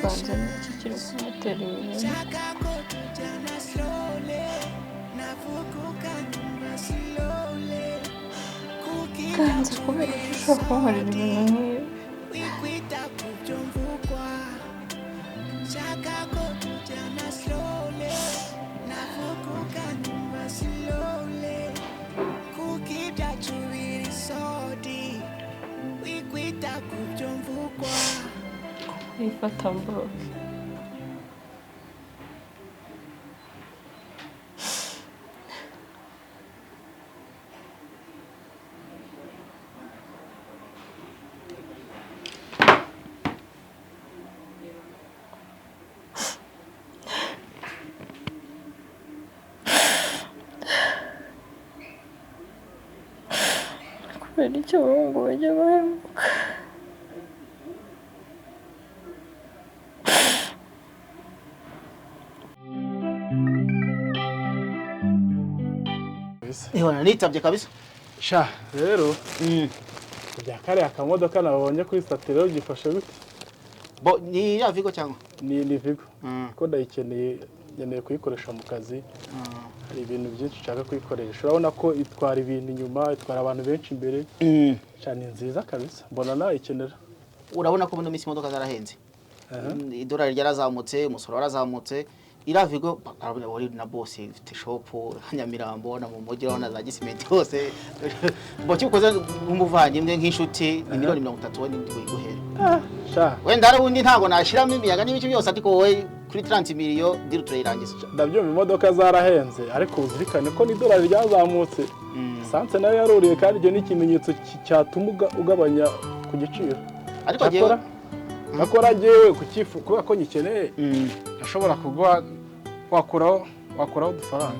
Ganza ni iki kiri kumutera ibintu? Ganza, kubera ko ushobora kunkorera ibintu nk'ibi? Kwifata mbroke. Kubera icyo abahungu bajya bahemuka? Ehona nitabye kabisa. Sha rero, bya kariya kamodoka nabonye kuri statiro gifashe gute? Bo ni ya Vigo cyangwa? Ni Vigo. Ko ndayikeneye, nkeneye kuyikoresha mu kazi. Hari ibintu byinshi nshaka kuyikoresha. Urabona ko itwara ibintu inyuma, itwara abantu benshi imbere. Sha ni nziza kabisa, mbona nayikenera. Urabona ko muri minsi imodoka zarahenze. Idolari ryarazamutse, umusoro warazamutse. Iriya Vigo urabona wari na boss ifite shop Nyamirambo na mu mujyi, urabona za Gisimenti hose. Bo cyukoze nk'umuvandimwe, nk'inshuti, ni miliyoni 30 we ndi buyiguhere. Sha. Wenda hari ubundi ntabwo nashyiramo imiyaga n'ibiki byose, ariko wowe kuri 30 miliyo deal turayirangiza. Ndabyumva imodoka zarahenze, ariko uzirikane ko n'idolari ryazamutse. Essence nayo yaruriye, kandi ibyo ni ikimenyetso cyatuma ugabanya ku giciro. Ariko jyewe Cyakora jyewe ku cyifu, kubera ko nyikeneye, ashobora kuguha, wakuraho udufaranga,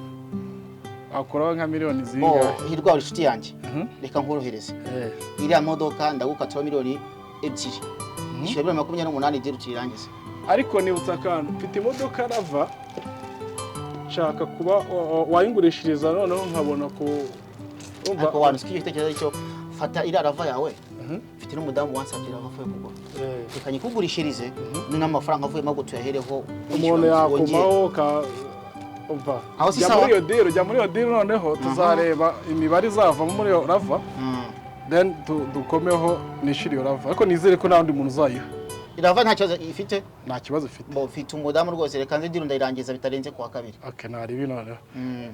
wakuraho nka miliyoni Bo zingahe? Hirwa, uri inshuti yanjye. Reka nkorohereze. Iriya modoka ndagukatiraho miliyoni 2. Ishyura miliyoni 28, deal tuyirangize. Ariko nibutse akantu, mfite imodoka Rava, nshaka kuba wayingurishiriza noneho nkabona ku urumva. Ariko wantu siko igitekerezo cyo fata iriya Rava yawe. Mfite n'umudamu wansabye Rava avuye kugura. Reka nyikugurishirize n'amafaranga avuyemo ahubwo tuyahereho Umuntu wishyura wongere. yakomaho ka umva. Aho si Jya sawa? muri iyo deal, jya muri iyo deal, noneho tuzareba imibare izavamo muri iyo Rava, then dukomeho nishyure iyo Rava, ariko nizere ko nta wundi muntu uzayiha. Irava nta kibazo ifite? Nta kibazo ifite. Bo mfite umudamu rwose, reka nze deal ndayirangiza bitarenze kuwa kabiri. Okay, ntari noneho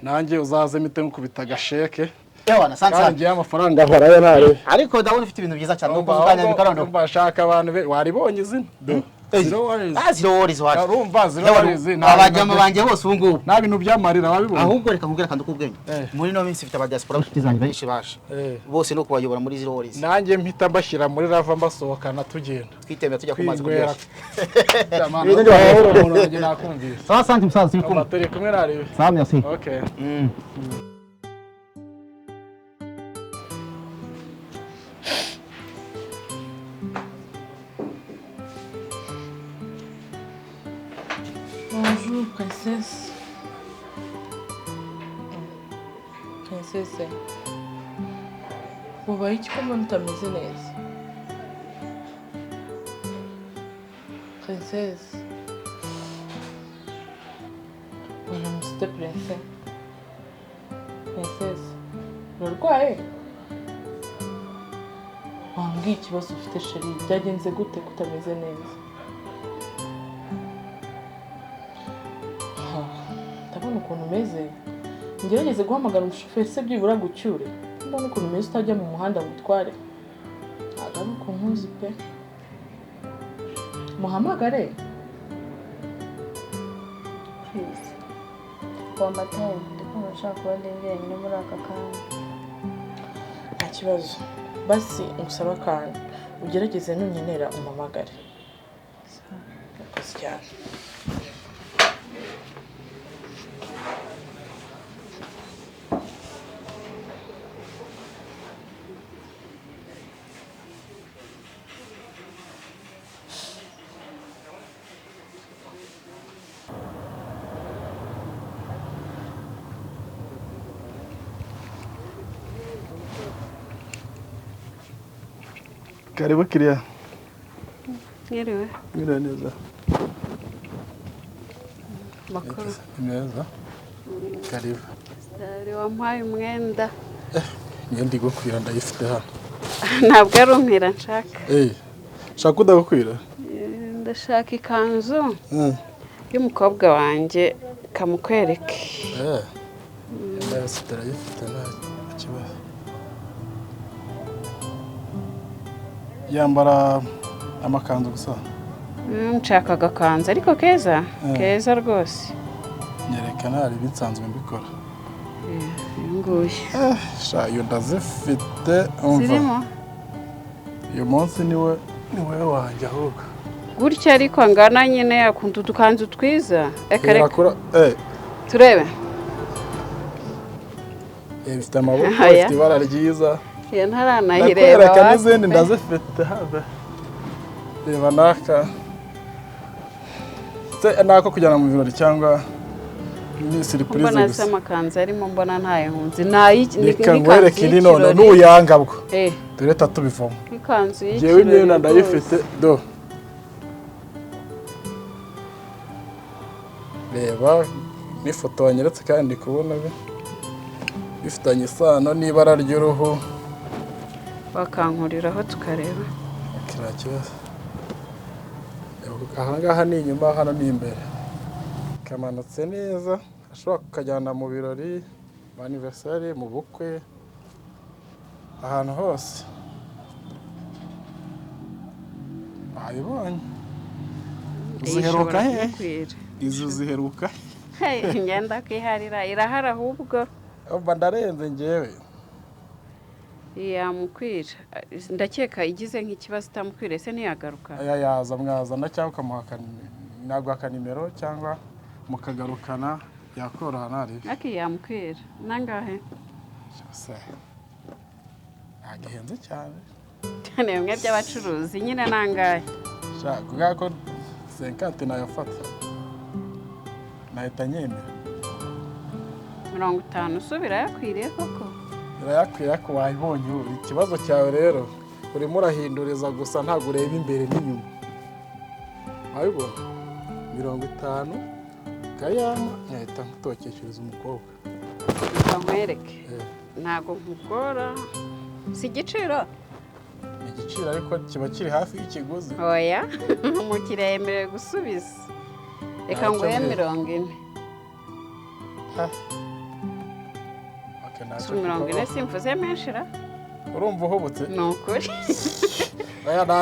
nanjye uzaze mpite nkukubita agasheke. Ewana Kandi sansa. ngewe amafaranga ahorayo ntare. Ariko ndabona ufite ibintu byiza cyane nubwo ukanyambika noneho. Umva, shaka abantu waribonye izina. Zero worries. Ah, zero worries wacu. Urumva, zero worries, nta Abajyama bintu banjye bose ubu ngubu. Nta bintu by'amarira wabibonye. Ahubwo reka nkubwire akantu k'ubwenge. Muri ino minsi mfite abadiaspora b'inshuti zanjye benshi baje. Bose no kubayobora muri zero worries. Nanjye mpita mbashyira muri Rava, mbasohokana tugenda. Twitembera tujya ku mazi Kwinywera. kuryoshya. Amahoro, umuntu wanjye nakumvise. Sawa, santi musaza, turi kumwe. Turi kumwe, narebe. Sawa, merci. Okay. Bonjour, princesse. Princesse. Wabaye iki ko mbona utameze neza? Princesse. Waramutse ute, princesse? Princesse. Urarwaye? Wambwiye ikibazo ufite, chérie? Byagenze gute ko utameze neza? Ha, ndabona ukuntu umeze. Ngerageze guhamagara umushoferi se byibura gucyure? Mbona ukuntu umeze, utajya mu muhanda ngo utware. Ntabwo ari ukuntu nkuzi pe. Muhamagare. Please. Wampa time, ndi kumva nshaka kuba ndi njyenyine muri aka kanya. Nta kibazo, basi ngusaba akantu, ugerageze nunkenera umpamagare. Murakoze cyane. Karibu kiriya. Mwiriwe. Mwiriwe neza. Makuru. Ni meza. Karibu. Sitari wampaye umwenda. Imyenda igukwira ndayifite hano. Ntabwo ari umwira nshaka. Shaka udagukwira? Ndashaka ikanzu y'umukobwa wanjye kamukwereke. Imyenda yose turayifite nta kibazo. Yambara amakanzu gusa? Nshaka agakanzu ariko keza, keza rwose. Nyereka ntari bisanzwe mbikora. Uyu nguyu. Sha iyo ndazifite umva. Zirimo? Uyu munsi niwe wanjye ahubwo. Gutya ariko angana nyine akunda udukanzu twiza. Reka reka. Turebe. Ifite amaboko, ifite ibara ryiza. Iyo ntaranayireba. Ndakwereka n'izindi ndazifite habe. Reba naka. Se nako kujyana mu birori cyangwa ni surprise gusa. Mbona se amakanzu arimo mbona ntayo nkunzi. Nayi reka nkwereke iri none n'uyanga bwo. Dore tubivamo. Ikanzu y'ikirori. Jewe imyenda ndayifite do. Reba n'ifoto wanyeretse kandi ndi kubona bifitanye isano n'ibara ry'uruhu. Bakankuriraho tukareba. Nta kibazo. Aha ngaha ni inyuma, hano ni imbere. Kamanutse neza, ashobora kukajyana mu birori, mu anniversaire, mu bukwe, ahantu hose. Wabibonye. Uziheruka he? Izi uziheruka? Ngenda kwiharira, irahara ahubwo. Umva ndarenze njyewe. Yamukwira. Ndakeka igize nk'ikibazo itamukwira ese ntiyagaruka. Aya yaza mwazana cyangwa ukamuha naguha akanimero cyangwa mukagarukana yakoroha ntaribi. Aki yamukwira. Nangahe? Se. Ntabwo ihenze cyane. Ni bimwe by'abacuruzi nyine nangahe? Sha kubera ko 50 nayafata. Nahita nyemera. 50 usubira yakwiriye koko? Irayakwira ko wayibonye ubu. Ikibazo cyawe rero urimo urahinduriza gusa ntabwo ureba imbere n'inyuma. Wabibona? 50 kayama nkahita nkutokeshereza umukobwa. Reka nkwereke. Ntabwo nkugora. Si igiciro? Ni igiciro ariko kiba kiri hafi y'ikiguzi. Oya, umukiriya yemerewe gusubiza. Reka nguhe 40. Si 40 simvuze menshi ra? Urumva uhubutse? Ni ukuri.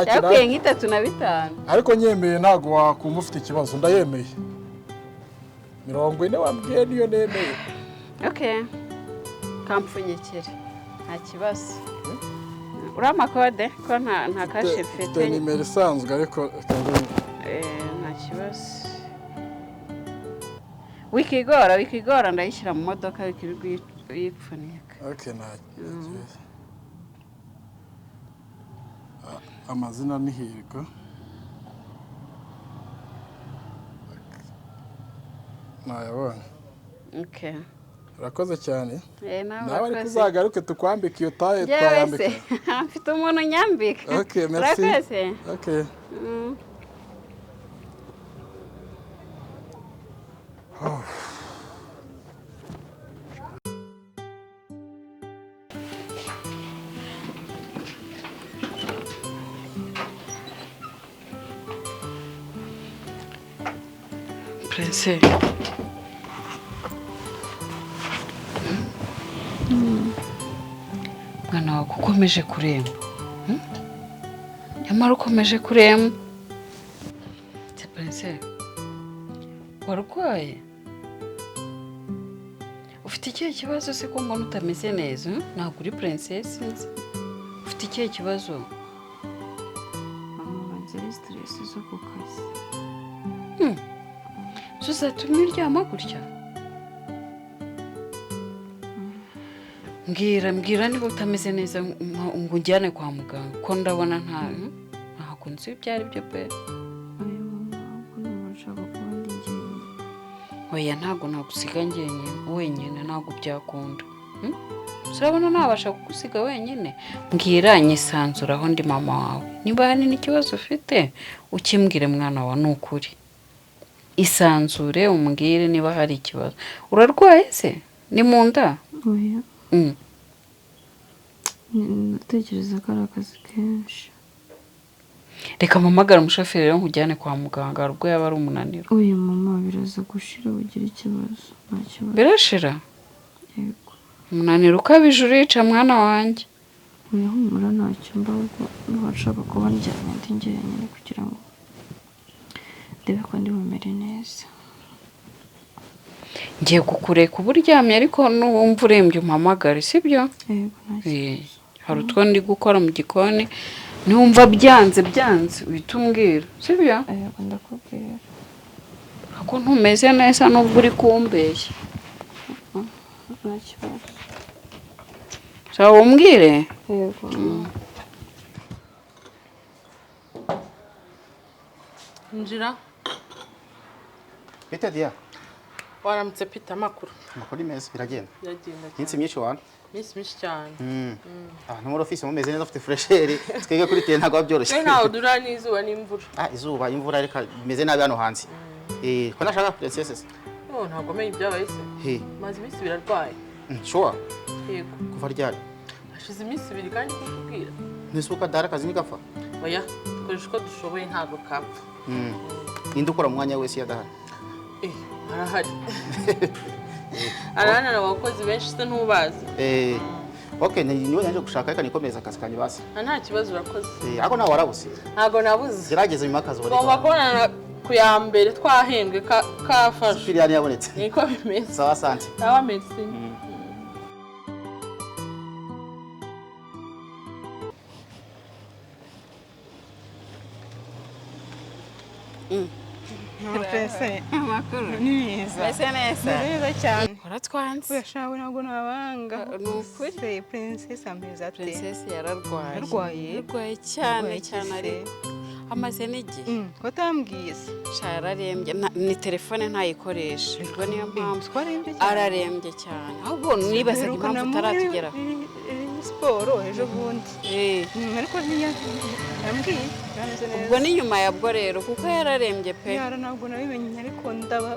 Yakwiye nk'itatu na bitanu. Ariko nyemeye ntabwo wakumva ufite ikibazo, ndayemeye. 40 wambwiye niyo nemeye. Okay. Kampfunyikire. Nta kibazo. Uri amakode ko nta kashe mfite. Mfite nimero isanzwe ariko nta kibazo. Wikigora ndayishyira mu modoka wikirirwa uyipfunika. Okay, nta kibazo. Amazina ni Hirwa. Nayabonye. Okay. Urakoze cyane. Nawe ariko uzagaruke tukwambike iyo taye twayambika. Mfite umuntu unyambika. Okay, merci. Urakoze. Okay. Prince. Mwana wawe ukomeje kuremba. Nyamara ukomeje kuremba. Prince, warwaye? Ufite ikihe kibazo se ko mbona utameze neza? Ntabwo uri princess nzi. Ufite ikihe kibazo? Mama banza ari stress zo ku kazi. Tuzatumye uryama gutya? Mbwira niba utameze neza ngo ujyane kwa muganga ko ndabona ntabwo nzi ibyo ari byo pe. Oya ntabwo nagusiga wenyine ntabwo byakunda. Urabona nabasha kugusiga wenyine? Mbwira nyisanzuraho ndi mama wawe. Niba hari n'ikibazo ufite ukimbwire mwana wa ni ukuri. Isanzure umbwire niba hari ikibazo. Urarwaye se? Ni mu nda? Oya. Ndatekereza ko ari akazi kenshi. Reka mpamagare umushoferi rero nkujyane kwa muganga, hari ubwo yaba ari umunaniro. Oya mama, biraza gushira, ugira ikibazo, nta kibazo. Birashira? Yego. Umunaniro ukabije urica, mwana wanjye. Oya, humura, ntacyo mba, ahubwo ndumva nshaka kuba ndyamye ndi njyenyine kugira ngo ndebe ko ndi bumere neza. Ngiye kukureka uba uryamye, ariko nuwumva urembye umpamagare, sibyo? Yego, nta kibazo. Hari utwo ndi gukora mu gikoni, niwumva byanze byanze uhita umbwira, sibyo? Yego, ndakubwira. Ko ntumeze neza nubwo uri kumbeshya. Nta kibazo. Sawa, umbwire. Yego mama. Injira. Bite dia? Waramutse Peter, amakuru? Amakuru ni meza, biragenda. Biragenda. Iminsi Cyane. myinshi wana. Iminsi myinshi cyane. Abantu muri office mumeze neza, ufite fraîcheur. Twebwe kuri terrain ntabwo biba byoroshye. Twe ntawe dura n'izuba n'imvura. Ah, izuba, imvura, reka bimeze nabi hano hanze. Ko nashaka princesse se? Oh, ntabwo menye ibyabaye se. He. Maze iminsi 2 arwaye. Sure. Yego. Kuva ryari? Hashize iminsi 2 kandi kukubwira. Ntisuka dara akazi ntigapfa. Oya, dukoresha uko dushoboye, ntabwo kapfa. Ninde ukora mu mwanya wese yadahari? Arahari. Arahanana abakozi benshi se, ntubazi? Okay, niwe naje gushaka, reka nikomeza akazi kanjye basi. Nta kibazo, urakoze. Ariko nawe warabuze. Ntabwo nabuze. Gerageza nyuma akazi ubone. Tugomba kubonana ku ya mbere twahembwe kafashe. Piriyani yabonetse. Niko bimeze. Sawa, asante. Sawa, merci. Prince. Amakuru? Ni meza. Meze neza. Ni neza cyane. Uratwanze. Oya shawe, ntabwo nabanga. Ni ukuri. Se princess ameze ate? Princess yararwaye. Yararwaye? Yararwaye cyane. Yararwaye. Cyane, ariko amaze n'igihe. Ko utambwiye se? Sha, yararembye. Ni telefone ntayikoresha, ubwo niyo mpamvu. Twarembye cyane. Ararembye cyane, ahubwo nibazaga Duherukana impamvu muri utaratugeraho. Siporo ejo bundi. Ariko ntiyambwiye, yarameze neza. Ubwo ni nyuma yabwo rero, kuko yararembye pe. Yara, ntabwo nabimenye, ariko ndaba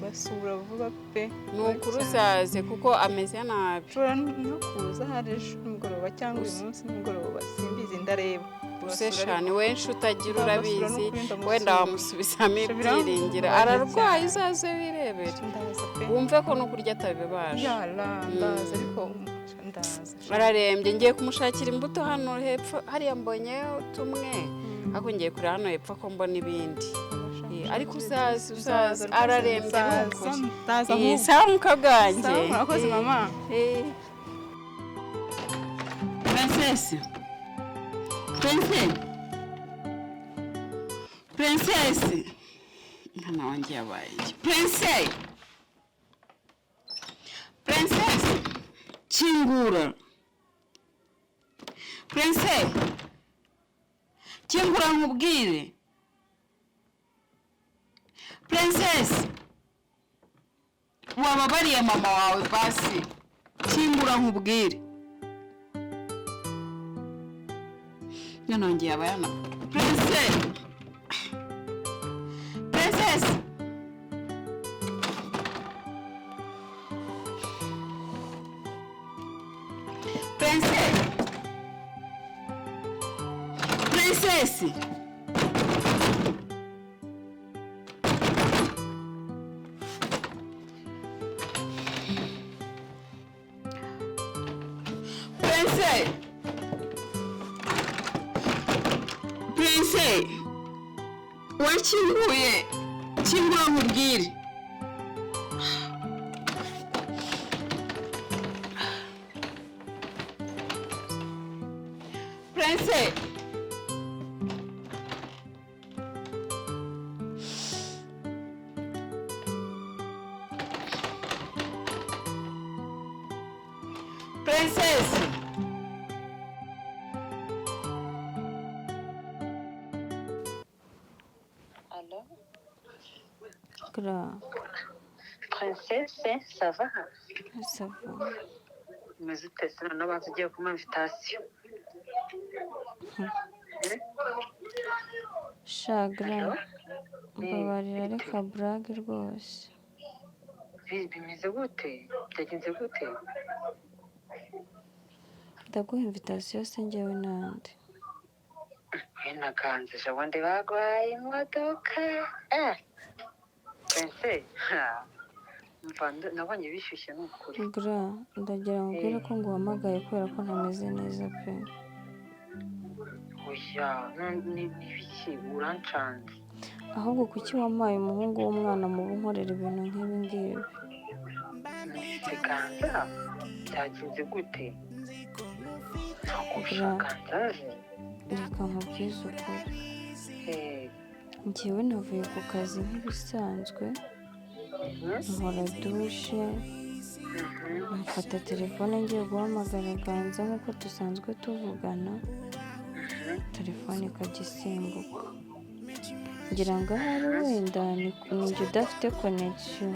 basura vuba pe. Ni ukuri uzaze kuko ameze nabi. Nshobora no kuza hari ejo nimugoroba cyangwa uyu munsi nimugoroba, simbizi, ndareba. Use shani wenshi utagira, Ndabasura urabizi. n'ukuri ndamusura. Wenda wamusubizamo ibyiringiro. Birambabaje Ararwaye, cyane. uzaze wirebere. Ndaza pe. Wumve ko no kurya atabibasha. Yara, ndaza, ariko ndaza. Ararembye, ngiye kumushakira imbuto hano hepfo, hariya mbonyeyo tumwe, ariko ngiye kureba hano hepfo ko mbona ibindi. Ariko uzaze, uzaze, ararembye ni ukuri. Ndaza ahubwo. Sawa mukobwa wanjye. Sawa, murakoze mama. Princess. Princess. Princess. Mwana wanjye yabaye iki? Princess. Princess. Kingura. Princess. Kingura nkubwire. Princess. Wababariye mama wawe basi. Kingura nkubwire. Mwana wanjye yaba yana. Princess. Princess. Princess. Princess. Princess. Princess. Wakinguye. Kingura nkubwire. Princess. Princess. Allô? Gra. Princesse, ça va? Ça va. Umeze ute se? Noneho banza ugiye kumpa invitation. Sha Gra. Mbabarira, reka burage rwose. Bimeze gute? Byagenze gute? Ndaguha invitation se njyewe nande? Naganze ejo bundi baguhaye imodoka. Prince, mva nabonye bishyushye ni ukuri. Gra, ndagira ngo ubwire ko nguhamagaye kubera ko ntameze neza pe. Oya, ni ibiki? Urancanze. Ahubwo kuki wampaye umuhungu w'umwana mubi unkorera ibintu nk'ibi ngibi? Ganza byagenze gute? Ntabwo Gra, Ganza. Reka nkubwize ukuri. Njyewe navuye ku kazi nk'ibisanzwe, nkora dushe, mfata telefone ngiye guhamagara Ganza nk'uko dusanzwe tuvugana, telefone ikajya isimbuka. Ngira ngo ahari wenda ni njye udafite connection.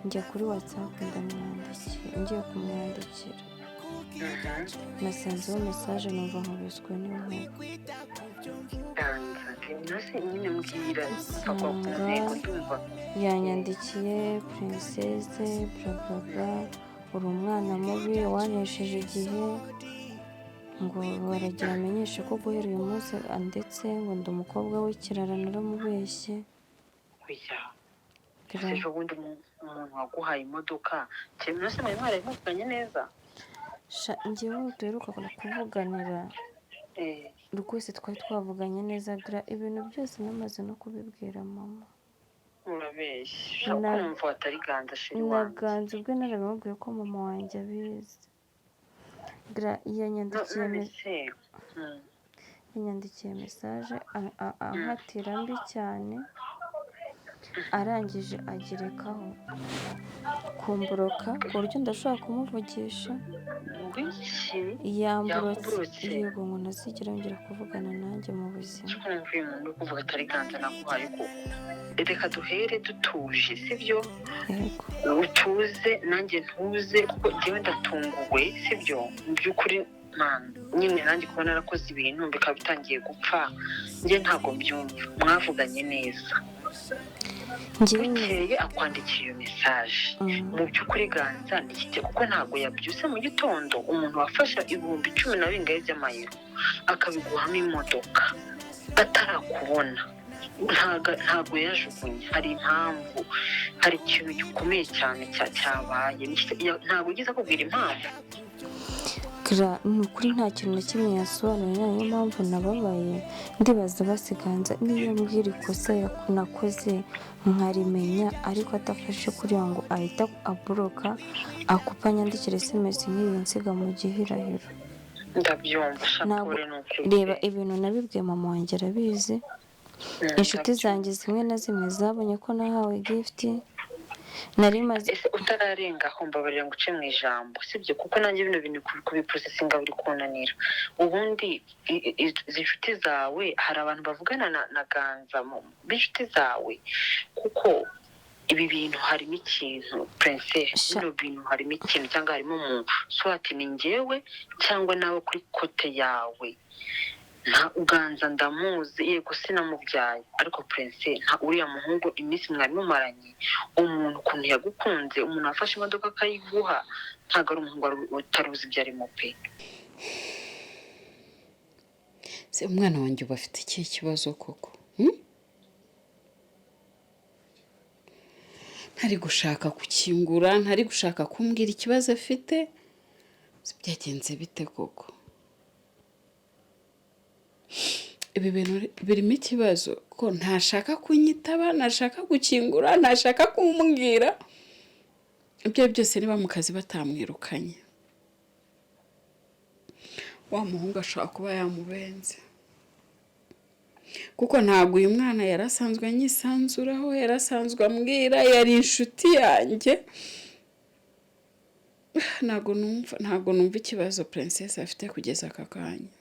Njya kuri WhatsApp ndamwandikira, ngiye kumwandikira nasanzeho message, numva nkubiswe n'inkuba. Ganza nase nyine mbwira papa ku Nsanga ntego ndumva. yanyandikiye: "Princesse, bla bla bla, uri umwana mubi, wanesheje igihe." Ngo baragira amenyeshe ko guhera uyu munsi, ndetse ngo ndi umukobwa w'ikirara, naramubeshye. Oya. Gra, Ejo bundi umuntu waguhaye imodoka nase mwari mwarabivuganye neza? Sha, njyewe duheruka kuvuganira rwose twari twavuganye neza. Gra, ibintu byose namaze no kubibwira mama. Urabeshya. Na Kumva atari Ganza, chéri wanjye. Naganze ubwe narabimubwiye ko mama wanjye abizi. Gra, yanyandikiye None se yanyandikiye message ankatira mbi cyane, arangije agerekaho kumblocka ku buryo ndashobora kumuvugisha. Ngwiki? Yamblotse. Yakublotse? Yego, ngo ntazigera yongera kuvugana nanjye mu buzima. Ko numva uyu muntu uri kuvuga atari Ganza naguhaye koko? Reka duhere dutuje, sibyo? Yego. Utuze nanjye ntuze, kuko njyewe ndatunguwe, sibyo? Mu by'ukuri man, nyine nanjye kuba narakoze ibintu bikaba bitangiye gupfa, njye ntabwo mbyumva. Mwavuganye neza? Njyewe Bukeye akwandikiye iyo message. Mu by'ukuri Ganza ni iki? Kuko ntabwo yabyutse mu gitondo, umuntu wafashe 10,000 by'amayero akabiguhamo imodoka atarakubona, ntabwo yajugunye. Hari impamvu, hari ikintu gikomeye cyane cyabaye. Ntabwo ugeze akubwira impamvu? Gra, ni ukuri nta kintu na kimwe yasobanuye. Niyo mpamvu nababaye. Ndibaza basiganza niyo mbwira ikosa nakoze nkarimenya, ariko adafashe kuriya ngo ahita ablocka, akupa, anyandikira SMS nk'iyi, nsiga mu gihirahiro. Ndabyumva. Ntabwo Shapure, ni ukuri. Reba, ibintu nabibwiye mama wanjye, arabizi. Inshuti zanjye zimwe na zimwe zabonye ko nahawe gift. Nari maze Ese utararenga aho, mbabarira ngo uce mu ijambo, sibyo? Kuko nanjye bino bintu kubiprocessinga biri kunanira. Ubundi izi nshuti zawe, hari abantu bavugana na Ganza b'inshuti zawe? Kuko ibi bintu harimo ikintu, Prince. Sha. Bino bintu harimo ikintu, cyangwa harimo umuntu, soit ni njyewe cyangwa nawe kuri côté yawe. Nta Ganza ndamuzi, yego sinamubyaye, ariko Prince, nta uriya muhungu iminsi mwari mumaranye, umuntu ukuntu yagukunze, umuntu wafashe imodoka akayiguha, ntabwo ari umuhungu utari uzi ibyo arimo pe. Se umwana wanjye ubu afite ikihe kibazo koko? Hmm? Ntari gushaka gukingura, ntari gushaka kumbwira ikibazo afite. Se byagenze bite koko? Ibi bintu birimo ikibazo ko ntashaka kunyitaba, ntashaka gukingura, ntashaka kumbwira. Ibyo byose, niba mu kazi batamwirukanye, wa muhungu ashobora kuba yamubenze, kuko ntabwo uyu mwana yari asanzwe anyisanzuraho, yari asanzwe ambwira, yari inshuti yanjye. Ntabwo numva ikibazo Princess afite kugeza aka kanya.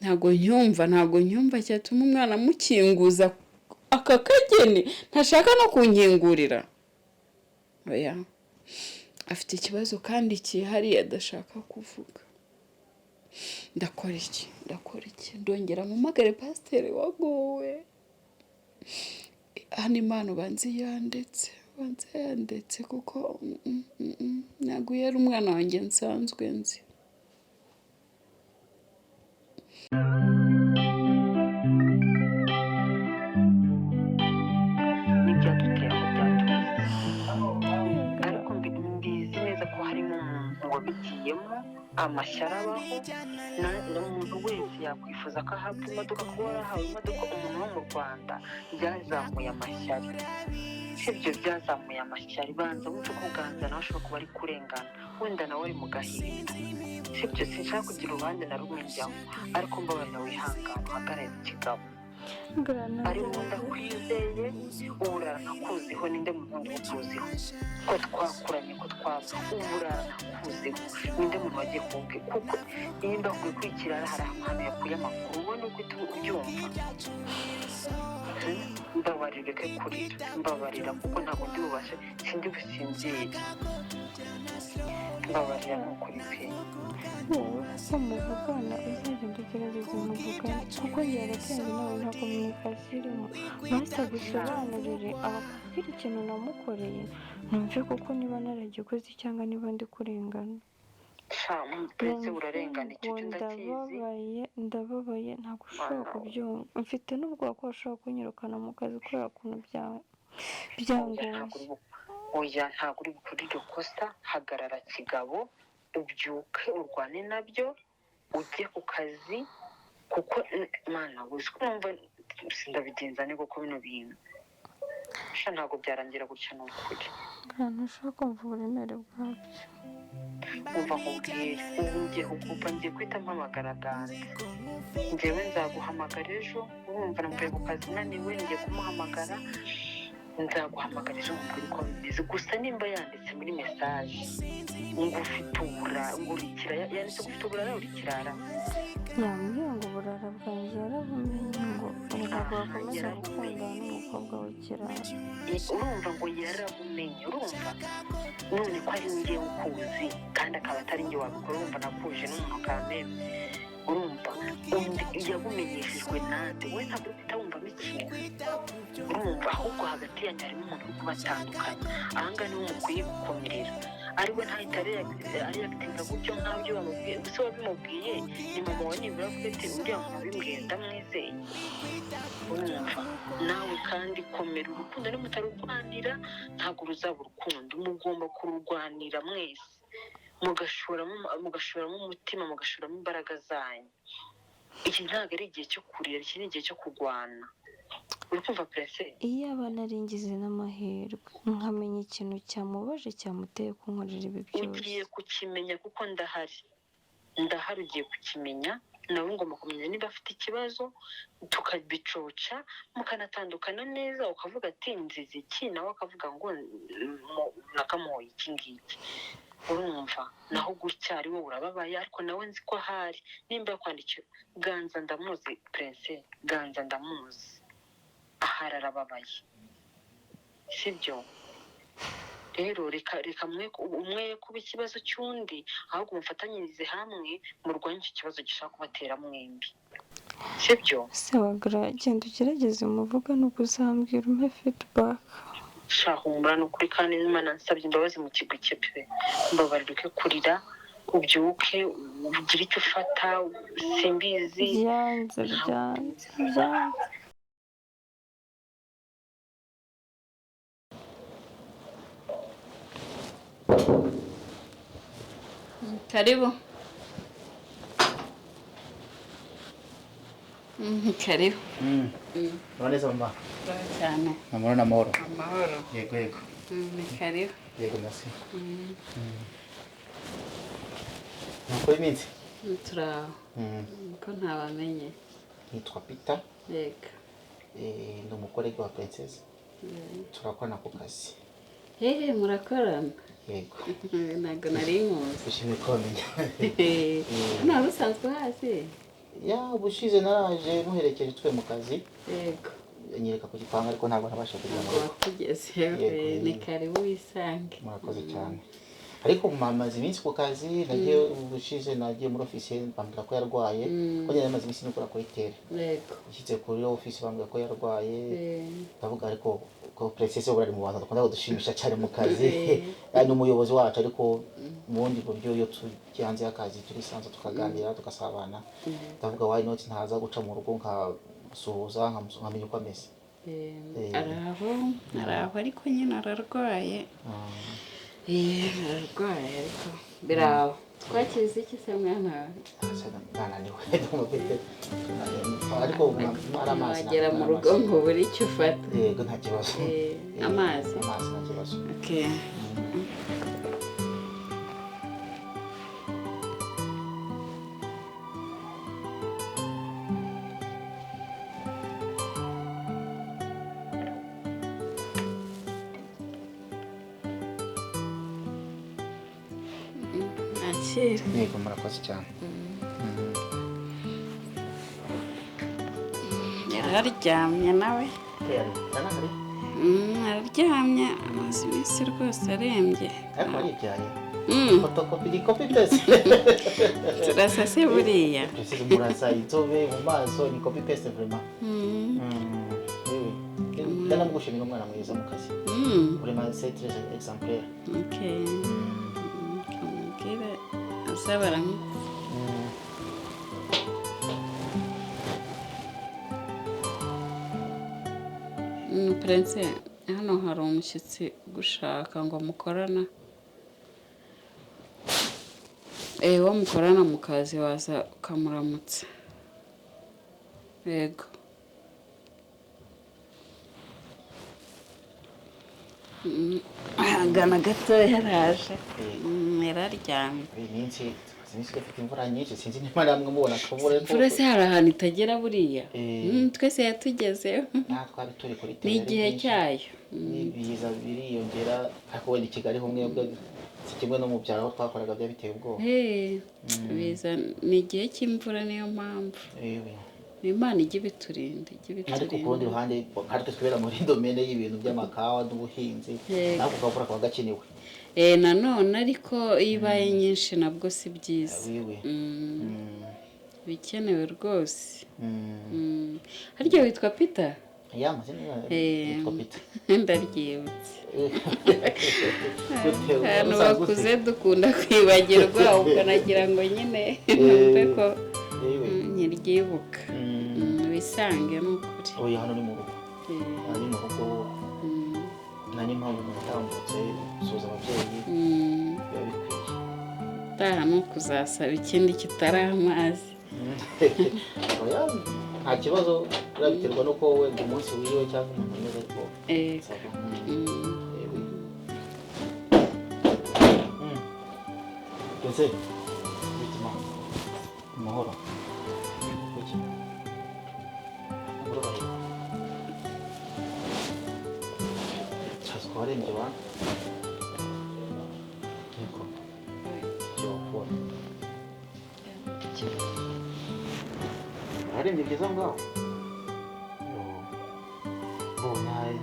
Ntabwo nyumva cyatuma umwana amukinguza aka kageni, ntashaka no kunkingurira. Oya, afite ikibazo kandi cyihariye adashaka kuvuga. Ndakora iki? Ndakora iki? Ndongera mpamagare pasiteri wagowe. Hano Imana ubanza yandetse, ubanza yandetse kuko ntabwo yari umwana wanjye nsanzwe nzi. N'ibyadutera aho byaturutse, ariko mbizi neza ko harimo umuntu wabigiyemo amashyari abaho. Umuntu wese yakwifuza ko ahabwa imodoka, kuba warahawe imodoka umuntu wo mu Rwanda byazamuye amashyari, sibyo? Byazamuye amashyari. Banza wumve ko Ganza nawe ashobora kuba ari kurengana, wenda nawe ari mu gahinda, sibyo? Sinshaka kugira uruhande na rumwe njyamo, ariko mbabarira wihangane, uhagarare ikigabo. Ari wowe ndakwizeye, uburara ntakuziho. Ninde muntu ukuziho ko twakuranye, ko twapfa? Uburara ntakuziho, ninde muntu wagiye kuwubwira? Kuko nimba akwiye kwikirara, hari ahantu yakuye amakuru, ubona uko uhita ubyumva. Mbabarira ureke kurira, mbabarira kuko ntabwo ndi bubashe, sindi businzire. Mbabarira ni ukuri pe. Wowe ko muvugana, uzagenda ugerageze muvugane, kuko njye hagati yanjye nawe nta communication irimo. Basi agusobanurire, abakubwira ikintu namukoreye, numve kuko niba naragikoze cyangwa niba ndi kurengana. Sha uretse urarengana, icyo cyo ndakizi. Ndababaye, ndababaye, ntabwo ushobora kubyumva. Mfite n'ubwoba ko bashobora kunyirukana mu kazi kubera ukuntu Oya, byangoye. ntabwo uri oya, ntabwo uri bukore iryo kosa. Hagarara kigabo, ubyuke urwane nabyo, ujye ku kazi, kuko mana uzi ko numva sindabigenza ne, kuko bino bintu sha ntabwo byarangira gutya, ni ukuri. Ntabwo ushobora kumva uburemere bwabyo. Umva nkubwire, ubu ngiye kugupa, ngiye guhita mpamagara Ganza. Njyewe nzaguhamagara ejo, urumva namvuye ku kazi naniwe, ngiye kumuhamagara. Nzaguhamagara ejo nkubwire uko bimeze. Gusa nimba yanditse muri message ngo ufite uburara, ngo uri ikirara, yanditse ngo ufite uburara, uri ikirara. Yambwiye ngo uburara bwanjye yarabumenye, ngo ubu ntabwo bakomeza Yarabumenye. gukundana n'umukobwa w'ikirara. Urumva ngo yarabumenye, urumva none ko ari njyewe ukuzi kandi akaba atari njye wabikora, urumva nakuje n'umuntu kameme, urumva undi yabumenyeshejwe nande? We ntabwo uri guhita wumvamo ikintu, urumva ahubwo hagati yanyu harimo umuntu uri kubatandukanya. Ahangaha niho mukwiye gukomerera, ari we ntahita ariyakitinga gutyo nk'aho ibyo bamubwiye gusa wabimubwiye ni mama wawe, nibura avuga ati uriya muntu wabimbwiye ndamwizeye. Urumva nawe kandi komera, urukundo nimutarurwanira ntabwo ruzaba urukundo. Mugomba kururwanira mwese, mugashoramo umutima, mugashoramo imbaraga zanyu. Iki ntabwo ari igihe cyo kurira, iki ni igihe cyo kurwana. Uri kumva purese? Iyo aba naringize n'amahirwe nkamenya ikintu cyamubaje, cyamuteye kunkorera ibi byose. Ugiye kukimenya kuko ndahari, ndahari, ugiye kukimenya. Nawe ngomba kumenya niba afite ikibazo, tukabicoca, mukanatandukana neza, ukavuga ati nziza iki, nawe akavuga ngo nakamuhoye iki ngiki. Urumva naho gutya ari wowe urababaye, ariko nawe nzi ko ahari nimba yakwandikiye Ganza, ndamuzi Prince, Ganza ndamuzi, ahari arababaye, sibyo? Rero reka umwe kuba ikibazo cy'undi, ahubwo mufatanyirize hamwe murwanye icyo kibazo gishaka kubatera mwembi, sibyo? Sebagra, genda ugerageze umuvugane, ubwo uzambwira umpe feedback. Sha humura ni ukuri, kandi Imana nsabye imbabazi mu kigwi cye pe. Mbabarira ureke kurira, ubyuke ugire icyo ufata, simbizi. Byanze, byanze, byanze. Karibu. Karibu. Urabona mama? Uraho cyane. Amahoro n'amahoro. Amahoro. Yego, yego. Ni karibu. Yego, merci. Nuko iminsi? Turaho. Ko ntabamenye. Nitwa Peter. Yego. Ndi umukolege wa Princess. Turakorana ku kazi. Hehe, murakorana? Yego. Ntabwo nari nkuzi. Ushimye ko wamenya. Hano wari usanzwe uhazi? Ya, ubushize naraje muherekeje tuvuye mu kazi. Yego. Nyereka ku gipangu, ariko ntabwo nabasha kugera mu Ntabwo rugo. watugeze. Yego. Ni karibu wisange. Murakoze cyane. Ariko mamaze iminsi ku kazi, nagiye ubushize nagiye muri office bambwira ko yarwaye, ko nyine amaze iminsi nikora kuri tere. Yego. Nshyitse kuri office bambwira ko yarwaye. Ndavuga ariko ko Princesse ubu ari mu bantu dukunda kudushimisha cyane mu kazi. Ni umuyobozi wacu, ariko mu bundi buryo iyo tugiye hanze y'akazi turisanzwe tukaganira tugasabana. Ndavuga why not ntaza guca mu rugo nkamusuhuza, nkamenya uko ameze. Araho ariko nyine ararwaye. Ararwaye ariko biraho. Twakize iki se mwana? Ndananiwe, ariko ari amazi. Wagera mu rugo ngo buri icyo ufata. Yego, nta kibazo. Amazi? Amazi nta kibazo. Okay. Yego, murakoze cyane. Yararyamye nawe. Araryamye, amaze iminsi rwose arembye. Ariko aribyaye. Fotokopi ni copy paste. Turasa se buriya. Princesse murasa inzobe mu maso, ni copy paste vraiment. Ndanamugushimira, umwana mwiza mu kazi. Vraiment c'est très exemplaire. Okay. Kamubwire Prince, hano hari umushyitsi gushaka ngo mukorana. Uwo mukorana mu kazi waza ukamuramutsa. Yego. Gana gato yaraje. Yararyamye. Iyi minsi dufite imvura nyinshi, sinzi niba namwe mubona akavura. Imvura se hari ahantu itagera buriya? Twese yatugezeho. Twari turi kuri ni igihe cyayo. N'ibiza biriyongera, ariko wenda i Kigali ho mwebwe si kimwe no mu byaro aho twakoraga byari biteye ubwoba. Biza ni igihe cy'imvura, niyo mpamvu. Imana ijya ibiturinda, ijya ibiturinda. Ariko ku rundi ruhande natwe twibera muri domene y'ibintu by'amakawa n'ubuhinzi, nako kavura kaba gakenewe. Nanone ariko iyo ibaye nyinshi nabwo si byiza. Bikenewe rwose. Harya witwa Peter? Ya, amazina yitwa Peter. Ndaryibutse. Abantu bakuze dukunda kwibagirwa, ukanagira ngo nyine numve ko nkiryibuka. Wisange ni ukuri. Oya, hano ni mu rugo. Hano ni mu rugo. Nta n'impamvu umuntu atambutse gusuhuza ababyeyi biba bikwiye. Utaha ni ukuzasaba ikindi kitari amazi. Oya, nta kibazo, biriya biterwa n'uko wenda umunsi wiriwe cyangwa umuntu ameze, ariko mbese bituma amahoro. Kuki? Warembye wa? Niko. Cyo warembye byiza ngaho.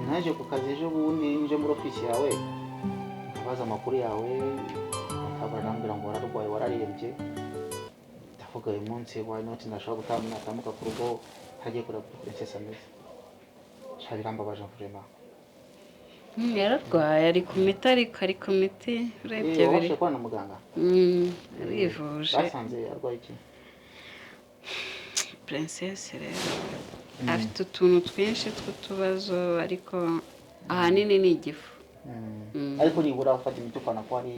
Naje ku kazi ejo bundi nje muri ofisi yawe ndabaza amakuru yawe, barambwira ngo wararwaye wararembye. Ndavuga uyu munsi why not ndashobora gutaha natambuka ku rugo ntagiye kureba uko Princesse ameze. Sha birambabaje vraiment. Yararwaye ari ku miti, ariko ari ku miti urebye biri. Wabashe kubona muganga? Arivuje. Basanze arwaye iki? Princesse rero afite utuntu twinshi tw'utubazo, ariko ahanini ni igifu. Ariko nibura afata imiti ukabona ko ari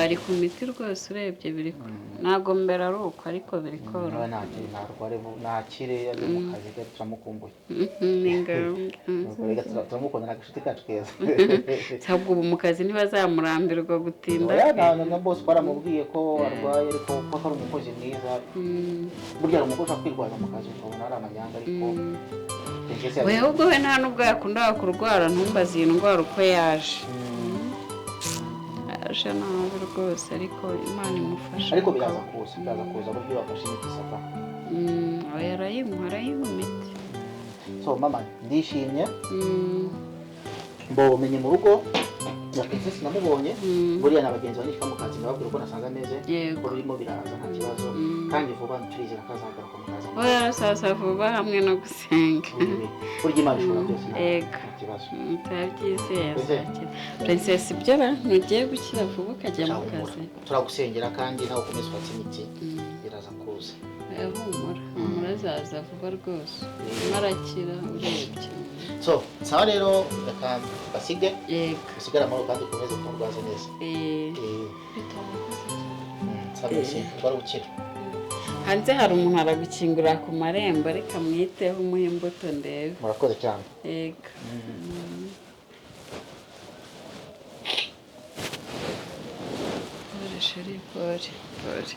ari ku miti rwose urebye biri ntabwo mbere ari uko, ariko biri koroha. Ntarware ntakire ajye mu kazi ke, turamukumbuye. Ni ngombwa. Turamukunda, ni agashuti kacu keza. Ntabwo ubu mu kazi ntibazamurambirwa gutinda. Na boss baramubwiye ko arwaye, ariko ko ari umukozi mwiza. Burya hari umukozi ushobora kwirwaza mu kazi ukabona ari amanyanga, ariko we ahubwo we nta nubwo yakundaga kurwara, ntumbaze iyi ndwara uko yaje. Yaje nabi rwose, ariko Imana imufasha. Ariko biraza kuza, biraza kuza buryo bafashe imiti sapa. Oya, arayimuha imiti. So mama, ndishimye. Mbo umenye mu rugo Na Princess namubonye. Buriya na bagenzi banjye mu kazi ndababwira uko nasanze ameze. Yego. Ko birimo biraza, nta kibazo, kandi vuba turizera ko azagaruka mu kazi. Oya, arasaza vuba hamwe no gusenga. Burya Imana ishobora byose, Yego. nta kibazo. Turabyizeye Princess. azakira. Princess, ibyo ra ntugiye gukira vuba ukajya mu kazi? Turagusengera kandi nawe ukomeze ufate imiti, biraza kuza. Oya, humura humura, azaza vuba rwose, arimo arakira urebye. So sawa rero, reka basige. Yego. Usigare amahoro kandi ukomeze kumurwaza neza. Sawa, merci, twari gukira. Hanze hari umuntu aragukingurira ku marembo, reka mwiteho, umuhe imbuto ndebe. Murakoze cyane. Yego. Pole chérie, pole pole.